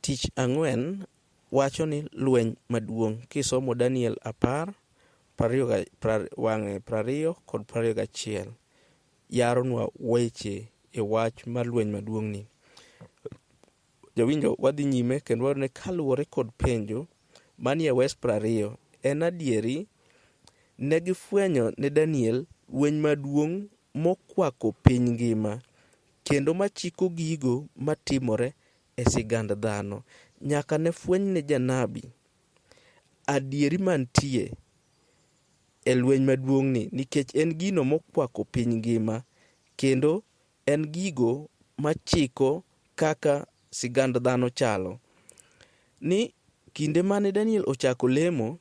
Tich ang'wen wacho ni lweny maduong' kisomo Daniel 10, wang'e 20 kod 21 yaronwa weche e wach mar lweny maduong' ni. Jawinjo, wadhi nyime kendo wayudo ni kaluwore kod penjo manie wes 20 en adieri ne gifwenyo ne Daniel lweny maduong' mokwako piny ngima kendo machiko gigo matimore e sigand dhano. Nyaka ne fweny ne janabi adieri mantie e lweny maduong' ni nikech en gino mokwako piny ngima kendo en gigo machiko kaka sigand dhano chalo. Ni kinde mane Daniel ochako lemo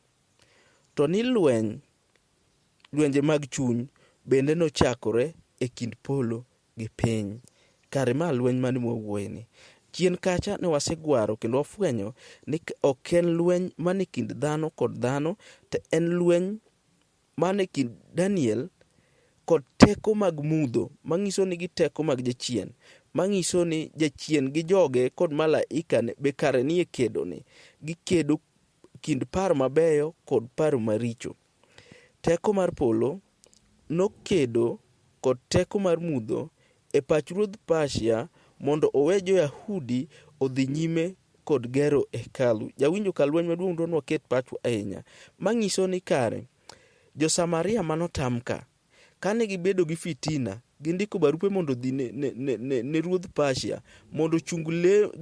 to ni lweny, lwenje mag chuny bende nochakore e kind polo gi piny. Kare ma lweny mane mwawuoye ni. Chien kacha ne wasegwaro kendo wafwenyo ni ok en lweny mane kind dhano kod dhano, to en lweny mane kind Daniel kod teko mag mudho, mang'iso ni gi teko mag jachien, mang'iso ni jachien gi joge kod malaika ne be kare nie kedo ni. Gikedo kind paro mabeyo kod paro maricho. Teko mar polo nokedo kod teko mar mudho e pach ruodh Persia mondo owe jo-Yahudi odhi nyime kod gero hekalu. Jawinjo ka lweny maduong' dwa ni waket pachwa ahinya. Mang'iso ni kare jo-Samaria manotam ka, kane gibedo gi fitina, gindiko barupe mondo odhi ne ruodh Persia mondo ochung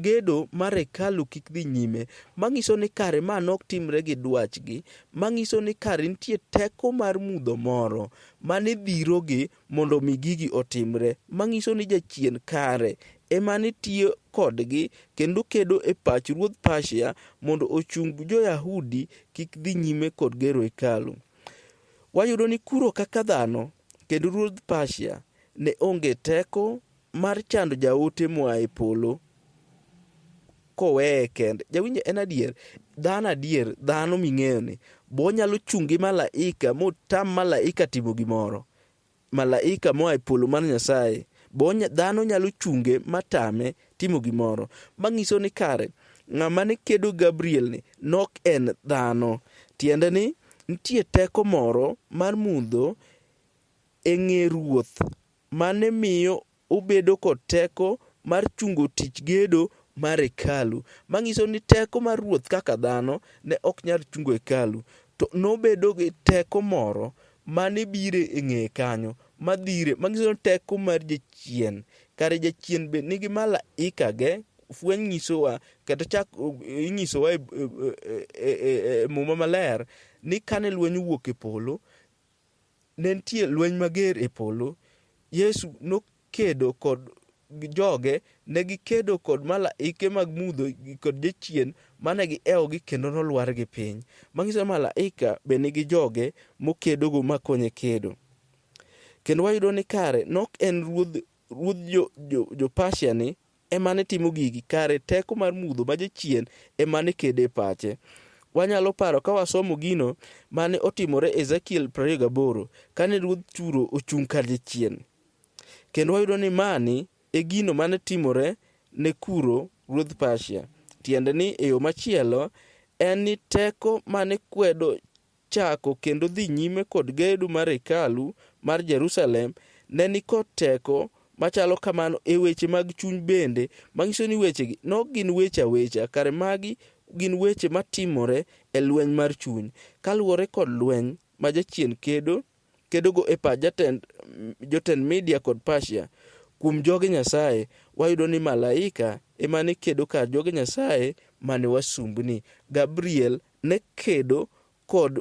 gedo mar hekalu kik dhi nyime. Mang'iso ni kare ma nok timre gi dwachgi. Mang'iso ni kare nitie teko mar mudho moro mane dhirogi mondo mi gigi otimre. Mang'iso ni jachien kare ema ne tiyo kodgi kendo kedo e pach ruodh Persia mondo ochung jo-Yahudi kik dhi nyime kod gero hekalu. Wayudo ni Kuro kaka dhano kendo ruodh Persia ne onge teko mar chando jaote moa e polo koweye kende. Jawinjo, en adier, dhano adier, dhano ming'eyo ni, bo nyalo chung' gi malaika motam malaika timo gimoro. Malaika moa e polo mar Nyasaye. Bo dhano nyalo chunge matame timo gimoro. Manyiso ni kare ng'ama ne kedo Gabriel ni nok en dhano. Tiende ni nitie teko moro mar mudho e ng'e ruoth mane miyo obedo kod teko mar chungo tich gedo mar hekalu. Manyiso ni teko mar ruoth kaka dhano ne ok nyal chungo hekalu. To nobedo gi teko moro mane biro e ng'eye kanyo madhire, manyiso ni teko mar jachien. Kare jachien be nigi malaika ge, fweny nyisowa kata chak inyisowa e muma maler ni kane lweny owuok e polo, ne nitie lweny mager e polo. Yesu nokedo kod joge, ne gikedo kod malaike mag mudho kod jachien mane giewogi kendo nolwargi piny. Manyiso ni malaika be nigi joge mokedogo makonye kedo. Kendo wayudo ni kare nok en ruodh jo Persia ni ema ne timo gigi, kare teko mar mudho ma jachien ema ne kedo e pache. Wanyalo paro ka wasomo gino mane otimore Ezekiel 28 kane ruodh Turo ochung' kar jachien. Kendo wayudo ni mani e gino mane timore ne Kuro ruodh Persia. Tiende ni e yo machielo en ni teko mane kwedo chako kendo dhi nyime kod gedo mar hekalu mar Jerusalem ne nikod teko machalo kamano e weche mag chuny bende, manyiso ni wechegi nok gin weche awecha, kare magi gin weche matimore e lweny mar chuny. Kaluwore kod lweny ma jachien kedogo e pach jotend Media kod Persia kuom joge Nyasaye, wayudo ni malaika ema ne kedo kar joge Nyasaye mane wasumbni. Gabriel ne kedo kod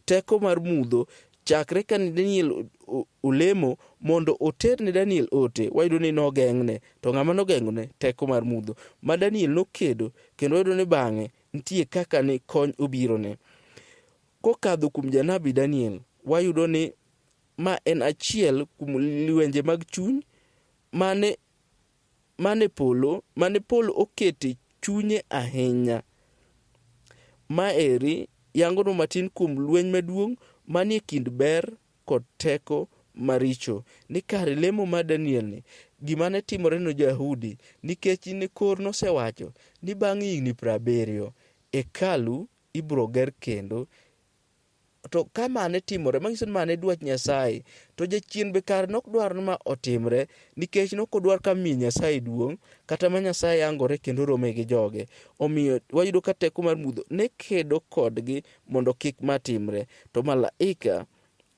teko mar mudho chakre kane Daniel olemo mondo oter ne Daniel ote, wayudo ni nogeng'ne. To ng'ama nogeng'one? Teko mar mudho ma Daniel nokedo, kendo wayudo ni bang'e nitie kaka ne kony obirone. Kokadho kuom janabi Daniel, wayudo ni ma en achiel kuom lwenje mag chuny mane polo okete chunye ahinya. Maeri yangonwa matin kuom lweny maduong' manie kind ber kod teko maricho. Ni kare lemo mar Daniel ni Gima ne timore ne jo-Yahudi nikech ne kor nosewacho ni bang' higni 70 hekalu ibiro ger kendo. To ka mane timore, manyiso ni mane dwach Nyasaye, to jachien be kare nok dwar ni ma otimre nikech nok odwar ka miyo Nyasaye duong' kata ma Nyasaye yangore kendo rome gi joge. Omiyo wayudo ka teko mar mudho ne kedo kodgi mondo kik ma timre. To malaika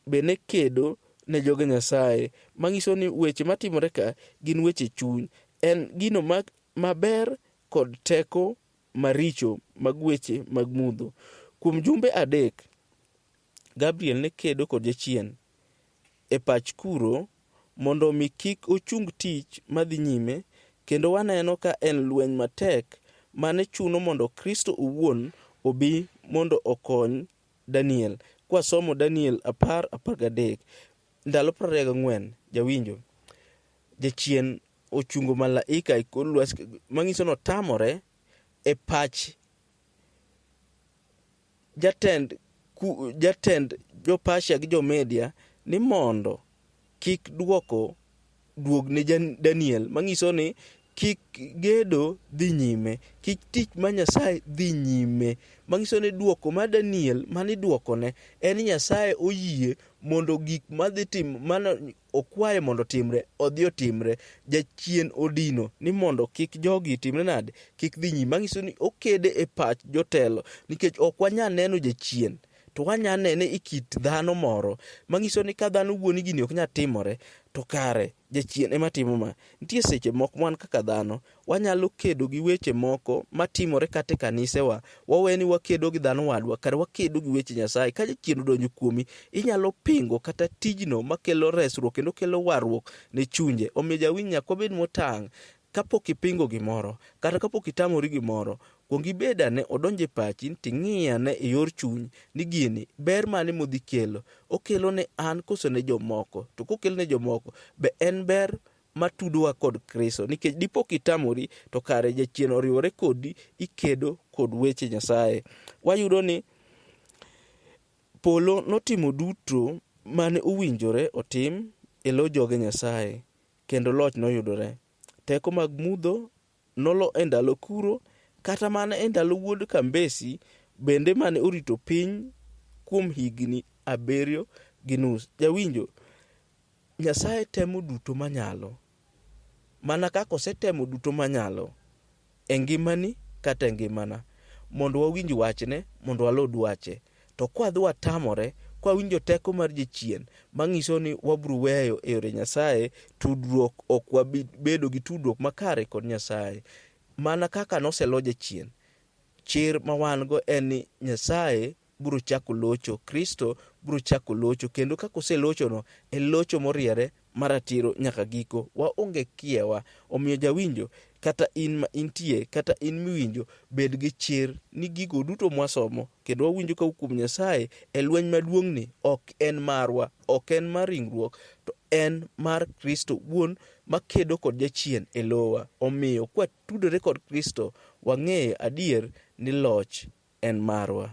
be ne kedo ne joge Nyasaye, manyiso ni weche matimore ka gin weche chuny. En gino maber kod teko maricho mag weche mag mudho. Kuom jumbe 3, Gabriel ne kedo kod jachien e pach Kuro mondo mi kik ochung tich madhi nyime, kendo waneno ka en lweny matek mane chuno mondo Kristo owuon obi mondo okony Daniel. Kwasomo Daniel 10:13, ndalo 24, jawinjo, jachien ochungo malaika e kor lwasi, manyiso ni otamore e pach jatend jo-Persia gi jo-Media ni mondo kik duoko duog ne Daniel, manyiso ni kik gedo dhi nyime, kik tich ma Nyasaye dhi nyime, manyiso ni duoko ma Daniel mane iduokone en ni Nyasaye oyie mondo gik madhi tim mano okwaye mondo otimre odhi otimre. Jachien odino ni mondo kik jogi timre nade, kik dhi nyime, manyiso ni okede e pach jotelo, nikech ok wanyal neno jachien to wanyalo nene e kit dhano moro, manyiso ni ka dhano wuo ni gini ok nyal timore, to kare jachien ema timo ma. Nitie seche moko wan kaka dhano wanyalo kedo gi weche moko matimore kata e kanisewa, wawe ni wakedo gi dhano wadwa, kare wakedo gi weche Nyasaye. Ka jachien odonjo kuomi, inyalo pingo kata tijno makelo resruok kendo kelo warruok ne chunje. Omiyo jawinj nyaka wabed motang' kapok ipingo gimoro kata kapok itamori gimoro, kuong ibed ane odonj e pachi ting'i ane e yor chuny ni gini ber mane modhi kelo, okelo ne an koso ne jomoko, to kokelo ne jomoko be en ber matudowa kod Kristo, nikech dipo kitamori to kare jachien oriwore kodi, ikedo kod weche Nyasaye. Wayudo ni polo notimo duto mane owinjore otim e lo joge Nyasaye, kendo loch noyudore. Teko mag mudho nolo e ndalo Kuro, kata mana e ndalo wuod Kambesi bende mane orito piny kuom higni 7.5. Jawinjo, Nyasaye temo duto manyalo, mana kaka osetemo duto manyalo e ngimani kata e ngimana, mondo wawinj wachne, mondo waluw dwache. To kwadhi watamore, kwawinjo teko mar jachien manyiso ni wabiro weyo e yore Nyasaye, tudruok ok wabi bedo gi tudruok makare kod Nyasaye. Mana kaka noselo jachien, chir ma wan go en ni Nyasaye biro chako locho, Kristo biro chako locho, kendo kaka oselochono en locho moriere maratiro nyaka giko. Waonge kiewa. Omiyo jawinjo, kata in ma intie, kata in miwinjo, bed gi chir ni gigo duto mwasomo kendo wawinjo ka kuom Nyasaye e lweny maduong'ni ok en marwa, ok en mar ringruok, to en mar Kristo wuon makedo kod jachien e lowa. Omiyo kwatudore kod Kristo, wang'eyo adier ni loch en marwa.